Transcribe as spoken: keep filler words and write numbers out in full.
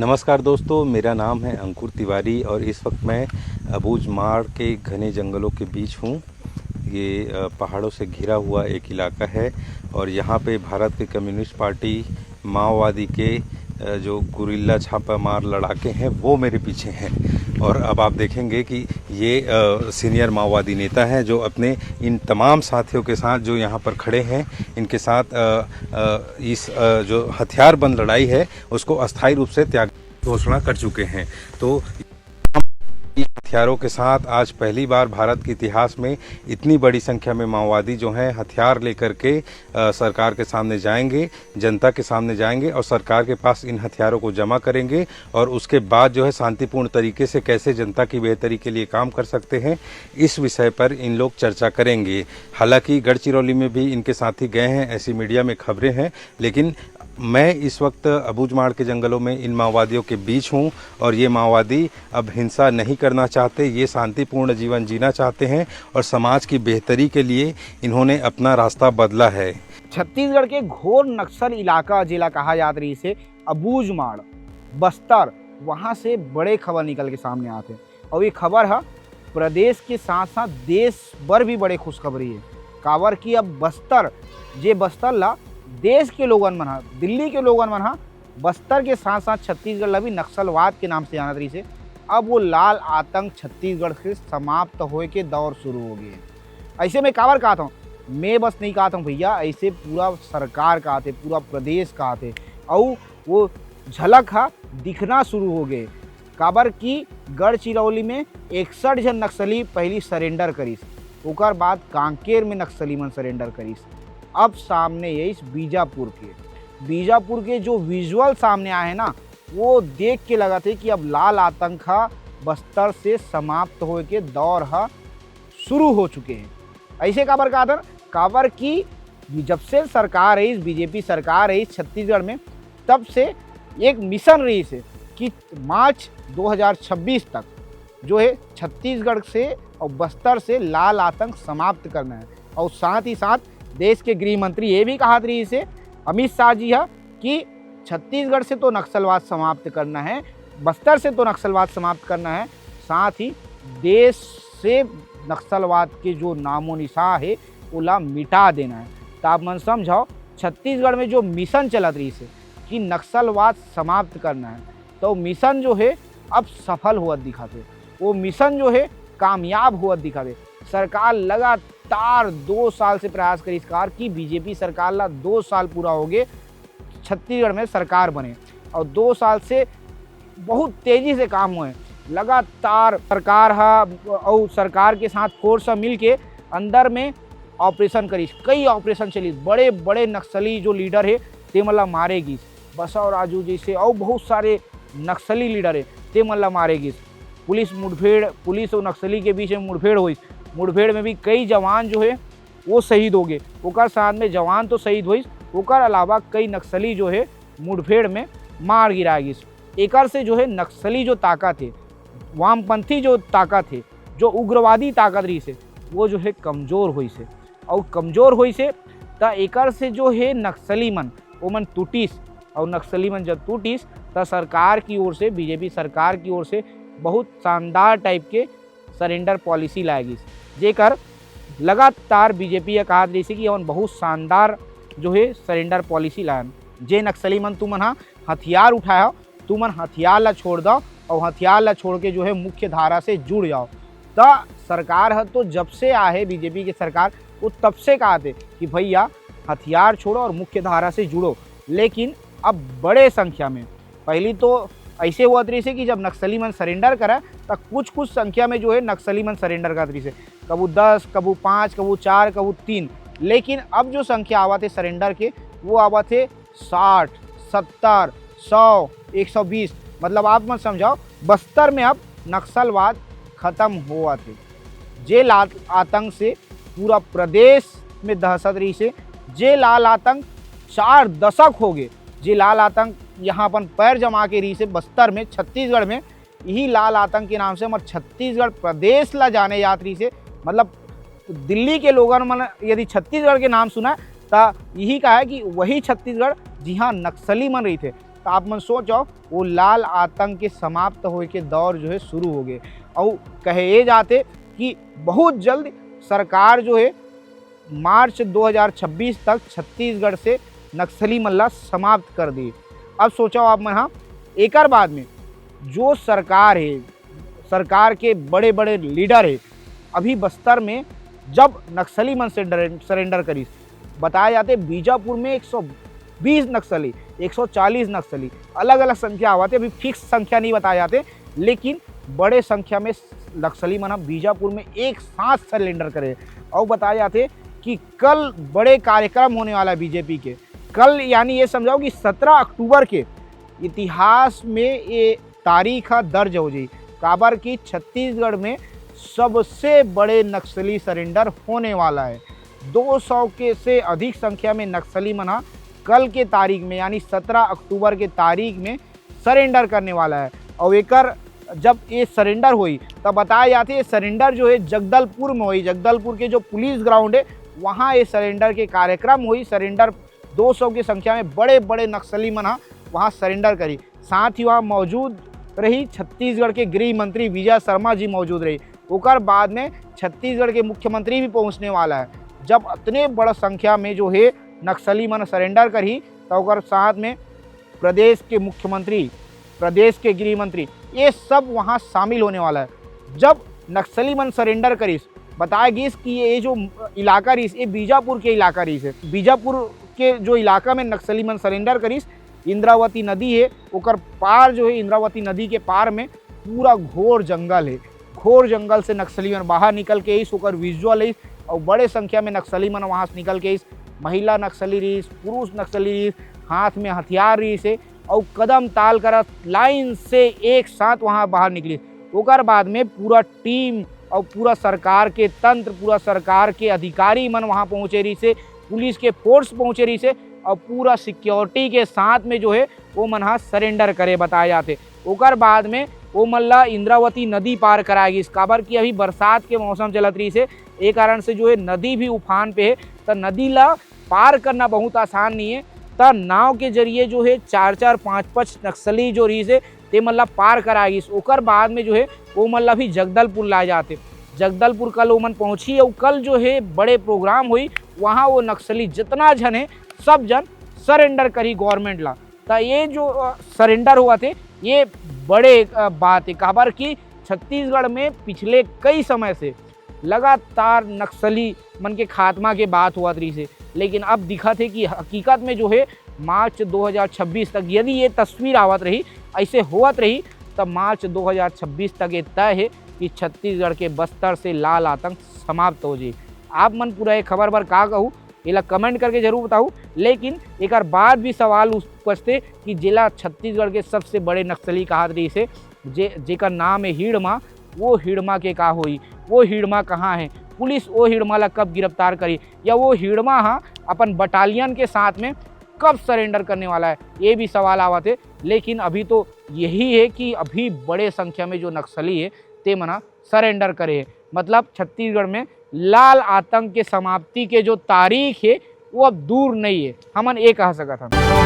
नमस्कार दोस्तों, मेरा नाम है अंकुर तिवारी और इस वक्त मैं अबूझमाड़ के घने जंगलों के बीच हूँ। ये अ, पहाड़ों से घिरा हुआ एक इलाका है और यहाँ पे भारत के कम्युनिस्ट पार्टी माओवादी के अ, जो गुरिल्ला छापामार लड़ाके हैं, वो मेरे पीछे हैं। और अब आप देखेंगे कि ये सीनियर माओवादी नेता हैं जो अपने इन तमाम साथियों के साथ जो यहाँ पर खड़े हैं, इनके साथ अ, अ, इस अ, जो हथियारबंद लड़ाई है, उसको अस्थायी रूप से त्याग घोषणा कर चुके हैं। तो हथियारों के साथ आज पहली बार भारत के इतिहास में इतनी बड़ी संख्या में माओवादी जो हैं, हथियार लेकर के अ, सरकार के सामने जाएंगे, जनता के सामने जाएंगे और सरकार के पास इन हथियारों को जमा करेंगे और उसके बाद जो है शांतिपूर्ण तरीके से कैसे जनता की बेहतरी के लिए काम कर सकते हैं, इस विषय पर इन लोग चर्चा करेंगे। हालांकि गढ़चिरौली में भी इनके साथी गए हैं, ऐसी मीडिया में खबरें हैं, लेकिन मैं इस वक्त अबूझमाड़ के जंगलों में इन माओवादियों के बीच हूँ और ये माओवादी अब हिंसा नहीं करना चाहते, ये शांतिपूर्ण जीवन जीना चाहते हैं और समाज की बेहतरी के लिए इन्होंने अपना रास्ता बदला है। छत्तीसगढ़ के घोर नक्सल इलाका जेला कहा जात रहिस हे अबूझमाड़, बस्तर, वहाँ से बड़े खबर निकल के सामने आत हे। और ये खबर ह प्रदेश के साथ साथ देश बर भी बड़े खुशखबरी हे, काबर कि अब बस्तर, जे बस्तर ला देश के लोगन मन ह, दिल्ली के लोगन मन ह बस्तर के साथ साथ छत्तीसगढ़ ला भी नक्सलवाद के नाम से जानत रहिस हे, अब वो लाल आतंक छत्तीसगढ़ से समाप्त होए के दौर शुरू हो गए हे। ऐसे में काबर कहत हूँ, मैं बस नहीं कहत हूँ भैया, ऐसे पूरा सरकार कहत हे, पूरा प्रदेश कहत हे। अउ वो झलक ह दिखना शुरू हो गए, काबर कि गढ़चिरौली में इकसठ झन नक्सली पहली सरेंडर करिस, ओकर बाद कांकेर में नक्सली मन सरेंडर करिस। अब सामने आइस बीजापुर के, बीजापुर के जो विजुअल सामने आए हे ना, वो देख के लगत हे कि अब लाल आतंक ह बस्तर से समाप्त होए के दौर ह शुरू हो चुके हे। ऐसे काबर कहत हन? काबर कि जब से सरकार रहिस, बीजेपी सरकार रहिस छत्तीसगढ़ में, तब से एक मिशन रहिस हे कि मार्च दो हज़ार छब्बीस तक जो हे छत्तीसगढ़ से और बस्तर से लाल आतंक समाप्त करना हे। और साथ ही साथ देश के गृह मंत्री ये भी कहत रहिस हे अमित शाह जी ह कि छत्तीसगढ़ से तो नक्सलवाद समाप्त करना हे, बस्तर से तो नक्सलवाद समाप्त करना हे, साथ ही देश से नक्सलवाद के जो नामो निशान हे, ओला मिटा देना हे। त आप मन समझव, छत्तीसगढ़ में जो मिशन चलत रहिस हे कि नक्सलवाद समाप्त करना हे, तो मिशन जो हे अब सफल होवत दिखत हे, वो मिशन जो हे कामयाब होवत दिखत हे। सरकार लगातार दो साल से प्रयास करिस कार कि बीजेपी सरकार ला दो साल पूरा हो गए छत्तीसगढ़ में सरकार बने, और दो साल से बहुत तेजी से काम होए। लगातार सरकार ह और सरकार के साथ फोर्स ह मिल के अंदर में ऑपरेशन करिस, कई ऑपरेशन चलिस, बड़े बड़े नक्सली जो लीडर हे ते मन ला मारे गिस, बसव राजू जैसे और बहुत सारे नक्सली लीडर हे ते मन ला मारे गिस। पुलिस मुठभेड़, पुलिस और नक्सली के बीच में मुठभेड़ होइस, मुठभेड़ में भी कई जवान जो हे वो शहीद हो गए, ओकर साथ में जवान तो शहीद होइस, ओकर अलावा कई नक्सली जो हे मुठभेड़ में मार गिराए गिस। एकर से जो हे नक्सली जो ताकत हे, वामपंथी जो ताकत हे, जो उग्रवादी ताकत रहिस हे, वो जो हे कमजोर होइस हे। और कमजोर होइस हे, त एकर से जो हे नक्सली मन, ओमन टूटिस, और नक्सली मन जब टूटिस, त सरकार की ओर से, बीजेपी सरकार की ओर से बहुत शानदार टाइप के सरेंडर पॉलिसी लाए गिस, जेकर लगातार बीजेपी ह कहत रहिस हे कि हमन बहुत शानदार जो हे सरेंडर पॉलिसी लायन। जे नक्सली मन तुमन ह हथियार उठाए हो, तुमन हथियार ला छोड़ दव और हथियार ला छोड़ के जो हे मुख्य धारा से जुड़ जाव। त सरकार ह तो जब से आहे बीजेपी के सरकार, वो तब से कहत हे कि भैया हथियार छोड़ो और मुख्य धारा से जुड़ो, लेकिन अब बड़े संख्या में, पहली तो ऐसे होवत रहिस हे कि जब नक्सली मन सरेंडर करय त कुछ कुछ संख्या में जो हे नक्सली मन सरेंडर करत रहिस हे, कभू दस, कभू पाँच, कभू चार, कभू तीन, लेकिन अब जो संख्या आवत हे सरेंडर के, वो आवत हे साठ, सत्तर, सौ, एक सौ बीस। मतलब आप मन समझव, बस्तर में अब नक्सलवाद खत्म होवत हे। जे लाल आतंक से पूरा प्रदेश में दहशत रहिस हे, जे लाल आतंक चार दशक हो गए, जे लाल आतंक यहाँ अपन पैर जमा के रहिस हे बस्तर में, छत्तीसगढ़ में, यही लाल आतंक के नाम से हमर छत्तीसगढ़ प्रदेश ला जाने जात रहिस हे। मतलब दिल्ली के लोगन मन यदि छत्तीसगढ़ के नाम सुनय त यही कहय कि वही छत्तीसगढ़ जिहाँ नक्सली मन रहिथे, तो आप मन सोचो, वो लाल आतंक के समाप्त होए के दौर जो है शुरू हो गए। और कहे ये जाते कि बहुत जल्द सरकार जो है मार्च दो हज़ार छब्बीस तक छत्तीसगढ़ से नक्सली मन ला समाप्त कर दी। अब सोचो आप मन, हाँ, एकर बाद में जो सरकार है, सरकार के बड़े बड़े लीडर है, अभी बस्तर में जब नक्सली मन से सरेंडर करिस, बताया जाते बीजापुर में एक सौ बीस नक्सली, एक सौ चालीस नक्सली, अलग अलग संख्या आवाते, अभी फिक्स संख्या नहीं बताया जाते, लेकिन बड़े संख्या में नक्सली मन ह बीजापुर में एक साथ सरेंडर करे। और बताया जाते कि कल बड़े कार्यक्रम होने वाला है बीजेपी के। कल यानी ये समझाओ कि सत्रह अक्टूबर के इतिहास में ये तारीख ह दर्ज हो जाई, काबर कि छत्तीसगढ़ में सबसे बड़े नक्सली सरेंडर होने वाला है। दो सौ के से अधिक संख्या में नक्सली मन ह कल के तारीख में यानी सत्रह अक्टूबर के तारीख में सरेंडर करने वाला है। और एकर जब ये सरेंडर होई, तब बताया जाते ये सरेंडर जो है जगदलपुर में होई। जगदलपुर के जो पुलिस ग्राउंड है, वहाँ ये सरेंडर के कार्यक्रम होई। सरेंडर दो सौ की संख्या में बड़े बड़े नक्सली मन ह वहाँ सरेंडर करी। साथ ही वहाँ मौजूद रही छत्तीसगढ़ के गृह मंत्री विजय शर्मा जी मौजूद रही। ओकर बाद में छत्तीसगढ़ के मुख्यमंत्री भी पहुँचने वाला है। जब इतने बड़ संख्या में जो है नक्सली मन सरेंडर करही, तो ओकर साथ में प्रदेश के मुख्यमंत्री, प्रदेश के गृह मंत्री, ये सब वहाँ शामिल होने वाला है। जब नक्सली मन सरेंडर करिस, बताया गिस कि ये जो इलाका रहिस, ये बीजापुर के इलाका रहिस है। बीजापुर के जो इलाका में नक्सली मन सरेंडर करिस, इंद्रावती नदी है, ओकर पार जो है, इंद्रावती नदी के पार में पूरा घोर जंगल है। घोर जंगल से नक्सली मन बाहर निकल के आइस, ओकर विजुअल आइस, और बड़े संख्या में नक्सली मन वहाँ से निकल के आइस। महिला नक्सली रहिस, पुरुष नक्सली रहिस, हाथ में हथियार रहिस है, और कदम ताल करत लाइन से एक साथ वहाँ बाहर निकलिस। ओकर बाद में पूरा टीम और पूरा सरकार के तंत्र, पूरा सरकार के अधिकारी मन वहाँ पहुँचे रहिस है, पुलिस के फोर्स पहुँचे रहिस है, और पूरा सिक्योरिटी के साथ में जो है वो मन ह सरेंडर करे बताए जाथे। ओकर बाद में वो मन ला इंद्रावती नदी पार कराए गिस, काबर कि अभी बरसात के मौसम चलत रहिस है, ए कारण से जो है नदी भी उफान पे है, त नदी ला पार करना बहुत आसान नहीं है। त नाव के जरिए जो है चार चार पाँच पाँच नक्सली जो रहिस है, ते मन ला पार कराए गिस। ओकर बाद में जो है वो मन ला भी जगदलपुर लाए जाथे। जगदलपुर कल ओमन पहुँची और कल जो है बड़े प्रोग्राम हुई, वहाँ वो नक्सली जितना झन है, सब जन सरेंडर करी गवर्नमेंट ला। त ये जो सरेंडर हुआ थे, ये बड़े अ, बात है, काबर कि छत्तीसगढ़ में पिछले कई समय से लगातार नक्सली मन के खात्मा के बात हुआ रही से, लेकिन अब दिखत है कि हकीकत में जो है मार्च दो हज़ार छब्बीस तक यदि ये तस्वीर आवत रही, ऐसे होवत रही, तब मार्च दो हज़ार छब्बीस तक ये तय है कि छत्तीसगढ़ के बस्तर से लाल आतंक समाप्त हो जाए। आप मन पूरा ये खबर बर का कहू, एला कमेंट करके जरूर बताऊ। लेकिन एकर बाद भी सवाल उपजथे कि जेला छत्तीसगढ़ के सबसे बड़े नक्सली कहात रहिस हे, जे जेकर नाम है हिड़मा, वो हिड़मा के का होई? वो हिड़मा कहाँ है? पुलिस वो हिड़मा ला कब गिरफ्तार करी, या वो हिड़मा हा अपन बटालियन के साथ में कब सरेंडर करने वाला है, ये भी सवाल आवत है। लेकिन अभी तो यही है कि अभी बड़े संख्या में जो नक्सली है, ते मन ह सरेंडर करे हे। मतलब छत्तीसगढ़ में लाल आतंक के समाप्ति के जो तारीख है, वो अब दूर नहीं है, हमन ये कह सकत हन।